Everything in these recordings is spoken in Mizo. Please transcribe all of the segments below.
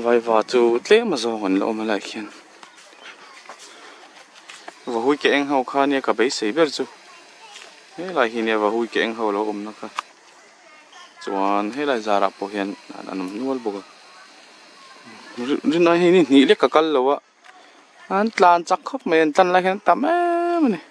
Vaiva chu tlem a zawng an la awm a lai khian vahui ke eng ho kha nia ka beisei ber chu helai hi nia vahui ke eng ho lo awmna kha chuan helai zarah pawh hian an awm nual bawk a rinai hei ni hnih lek ka kal lo a. An tlan chak khawp mai an tlan lai hian an tam em a ni.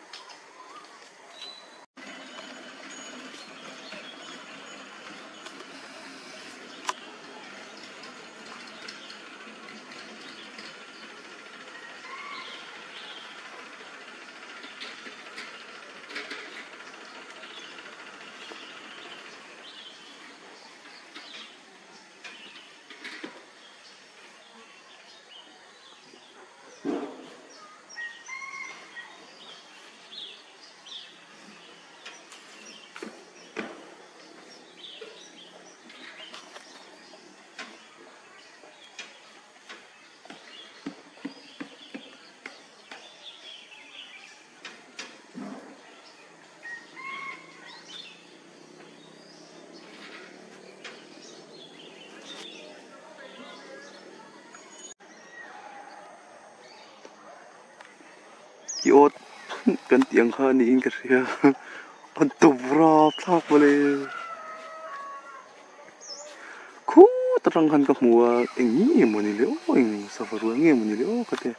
I awt kan tih ang kha niin ka hria an tawp rapthlak mawle khut atang khan ka hmu a eng nge mawni le aw eng sava rual nge mawni le aw ka ti.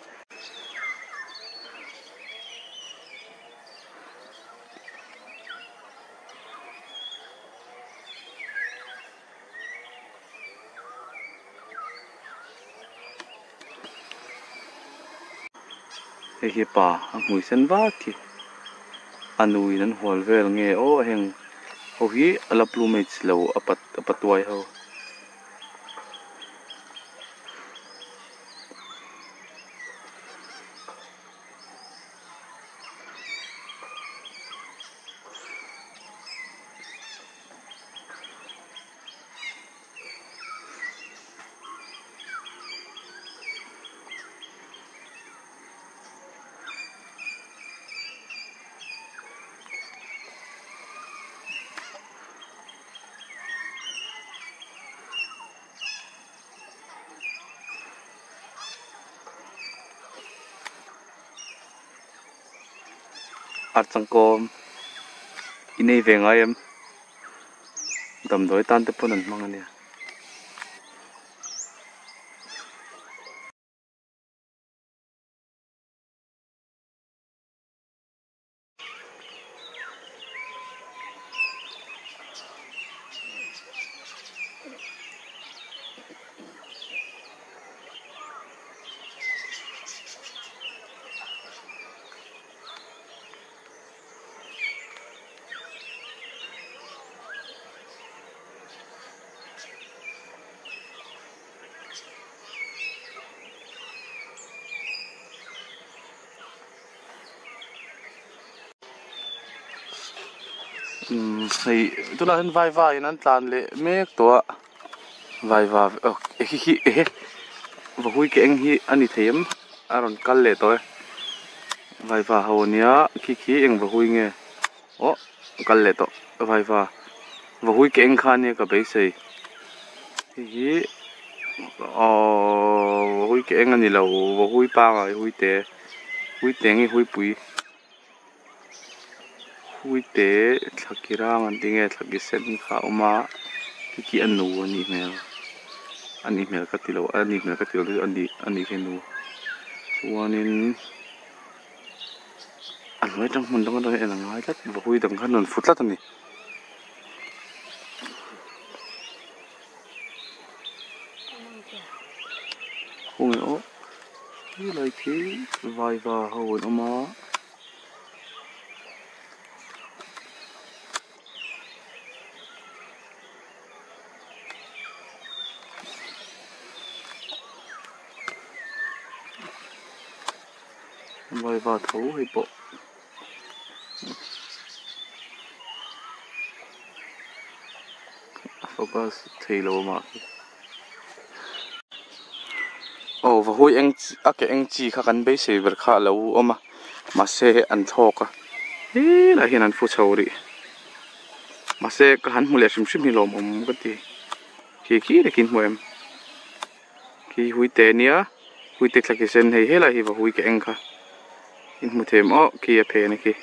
Hei hi pa a hmui sen vak hi a nuin an hual vel nge aw heng ho hi a la plumage lo a pat a patuai ho. Ar changkawm i nei ve ngai em? Damdawi tan te pawn an hmang a nia. Umm hei tunah hian vaiva in an tlan leh mek tawh a vaiva hi hi ehe vahui ke eng hi a ni thei em a rawn kal leh tawh e vaiva ho ania khi khi eng vahui nge aw kal leh tawh vaiva vahui ke eng kha ania ka beisei hei hi aww vahui ke eng a ni lo vahui pangai huite huite nge huipui. Huite thla ki rang an tih nge thla ki sen kha a awm a khi khi a nu a nih hmel a nih hmel ka ti lo a nih hmel ka ti lo a nih a nih khi a nu chuanin a hnuai atang hmun dang atang hian en a ngai tlat vahui dang khan rawn fu tlat a ni. Khawnge aw helai khi vaiva ho an awm a. Vaiva tho hei pawh. Focus thei lo mah khi. Aw vahui eng a ke eng chi kha kan beisei ber kha a lo awm a mahse an thlawk a helaiah hian an fu chho rih mahse ka han hmu leh hrim hrim hi lawmawm ka ti khi khi takin hmu em khi hui te nia hui te thla khi sen hei helai hi vahui ke eng kha in hmu thei em aw khi a phen a khi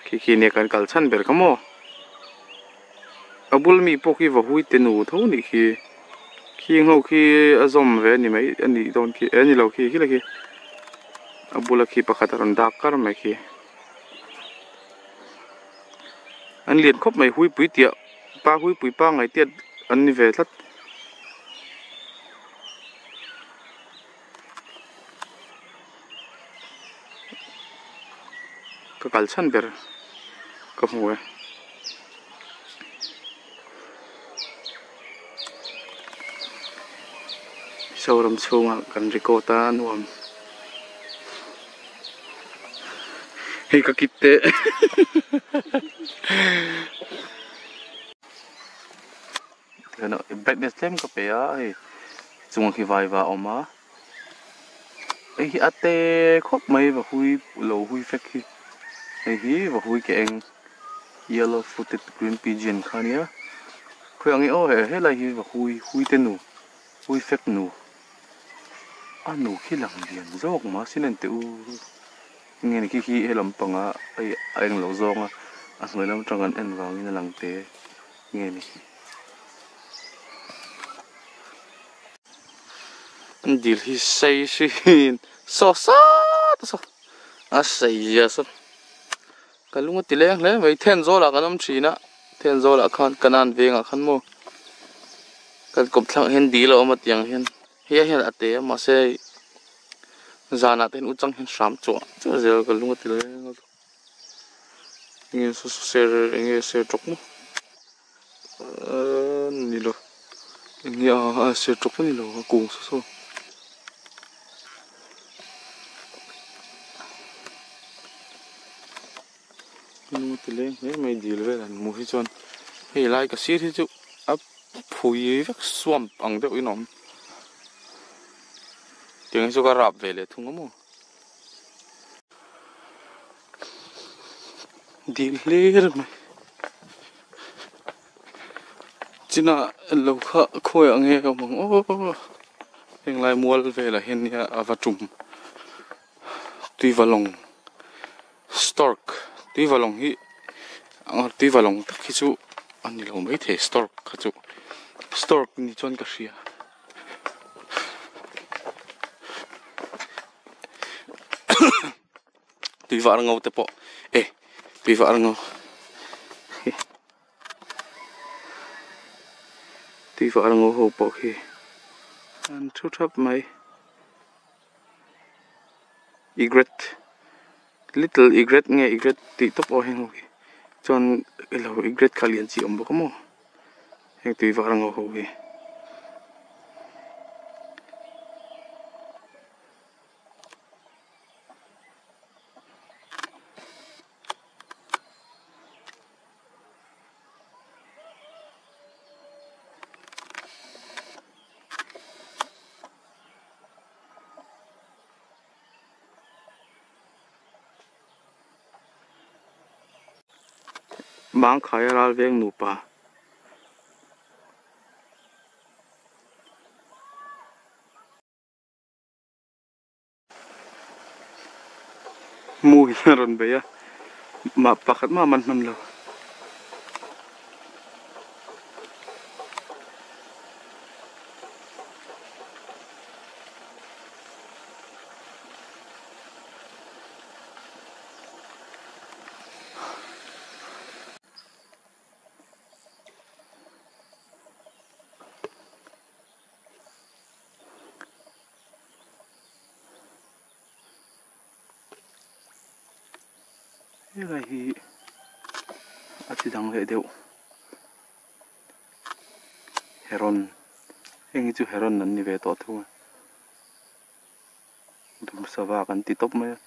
khi khi nia kan kal chhan ber kha maw. A bul mi pawh khi vahui te nu tho nih khi khing ho khi a zawm ve a ni mai a nih dawn khi eh ni lo khi khilai khi a bula khi pakhat a rawn dak kar mai khi an lian khawp mai huipui tiah pa huipui pangngai tiat an ni ve tlat. Ka kal chhan ber ka hmu e. Mizoram chhungah kan record a nuam. Hei ka kit teh. Brightness tlem ka pe a hei chungah khi vaiva a awm a hei hi a te khawp mai va hui lo hui fek hi hei hi va hui ke eng yellow footed green pigeon kha ania khawi ang hi aw helai hi va hui hui te nu hui fek nu a nu khi lang lian zawk mah sin en teh u nge ni khi khi he lampanga hei a englo zawnga a hnuai lam atang kan en vangin a lang te. Nge ni? An dil hi sei hrin saw sat a saw a sei zia saw ka lung a ti leng hle mai Thenzawl ah kan awm thin a Thenzawl ah khan Kanan vengah khan maw kan kawp thlangah hian dil a awm a tiang hian hei ah hian a te a mahse zanah te hian u chang hian hram chuah chuah zel ka lung a ti leng a. Nge saw saw ser eng nge ser tawk maw ahh ni lo eng nge a ser tawk a ni lo a kung saw saw. Lung a ti leng hle mai dil vel an hmuh hi chuan hei lai ka sir hi chu a phui vek swamp ang deuh in a awm tiang hi chu ka rap ve leh thung a maw. Dil hlir mai china lo kha khawi ang nge ka hmu ang aw henglai mual velah hian nia a va tum tuivalawng stork tuivalawng hi tuivalawng tak hi chu a ni lo maithei stork kha chu stork ni chuan ka hria. Tui var ngo te pawh e tui var ngo tui var ngo ho pawh khi an thu thap mai egret little egret nge egret tih tawp aw heng ho hi chuan elo egret kha lian chi a awm bawk a maw. Heng tui var ngo ho hi. Mangkhaia ral veng nupa. Mu hi a rawn bei a mah pakhat mah man hman lo. Helai hi a chi dang leh deuh heron heng hi chu heron an ni ve tawh thung a. Dum sava kan ti tawp mai a.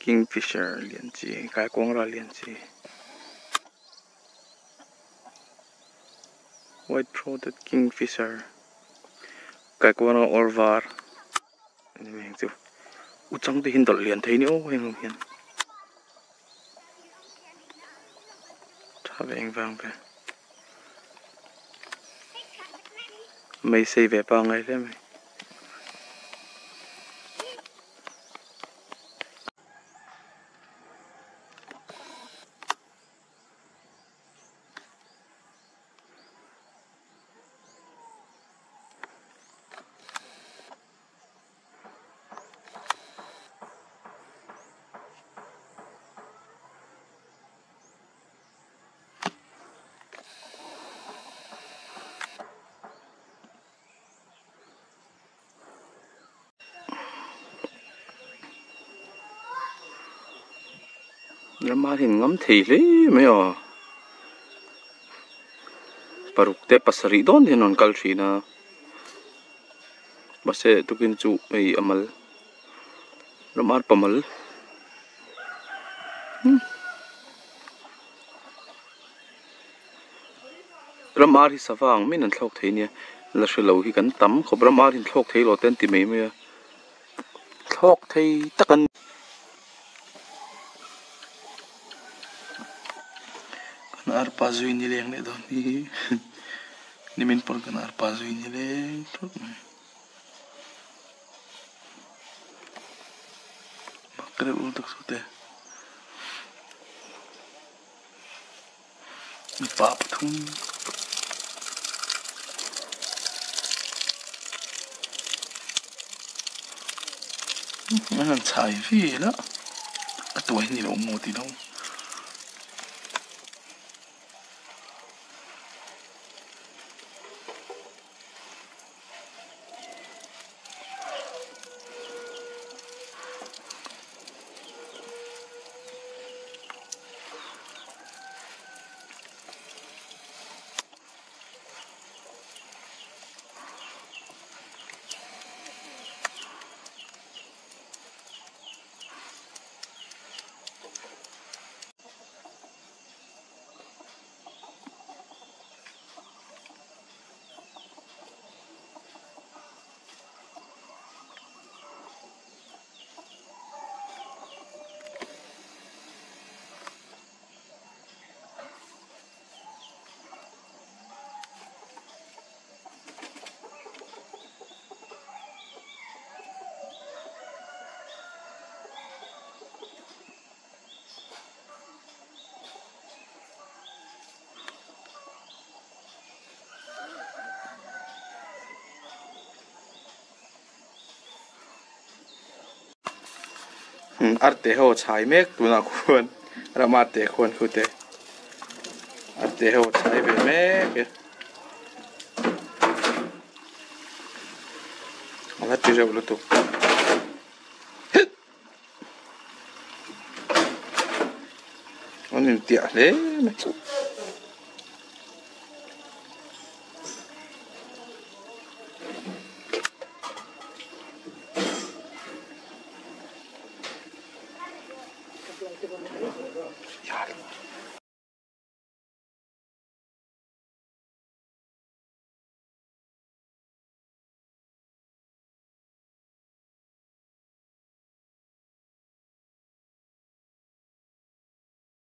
Kingfisher lian chi kaikuang ral lian chi white throated kingfisher kaikuang ral awr var a ni mai ang chu uchang te hi an dawlh lian thei a ni aw heng ho hian tha ve engvang ve mei sei ve pangngai hle mai. Rama hian ngam thei hle mai aw paruk te pasarih dawn hian an rawn kal thin a mahse tukin chu hei a mal ramar pamal Ramar hi sava ang maiin an thlawk thei nia la hre lo hi kan tam khawp ramar hi an thlawk thei lo te an ti mai mai a thlawk thei tak an Kan arpa zui ni leng leh dawn hi nimin pawn kan arpa zui ni leng thawt mai mak reuh lutuk chu te. Mipa pathum an han chhai vel a a tuai ni lo maw tih lo. Arte ho chhai mek tunah khuan ram arte khuan khu te arte ho chhai ve mek e a la ti reuh lutuk. An intiah hle mai.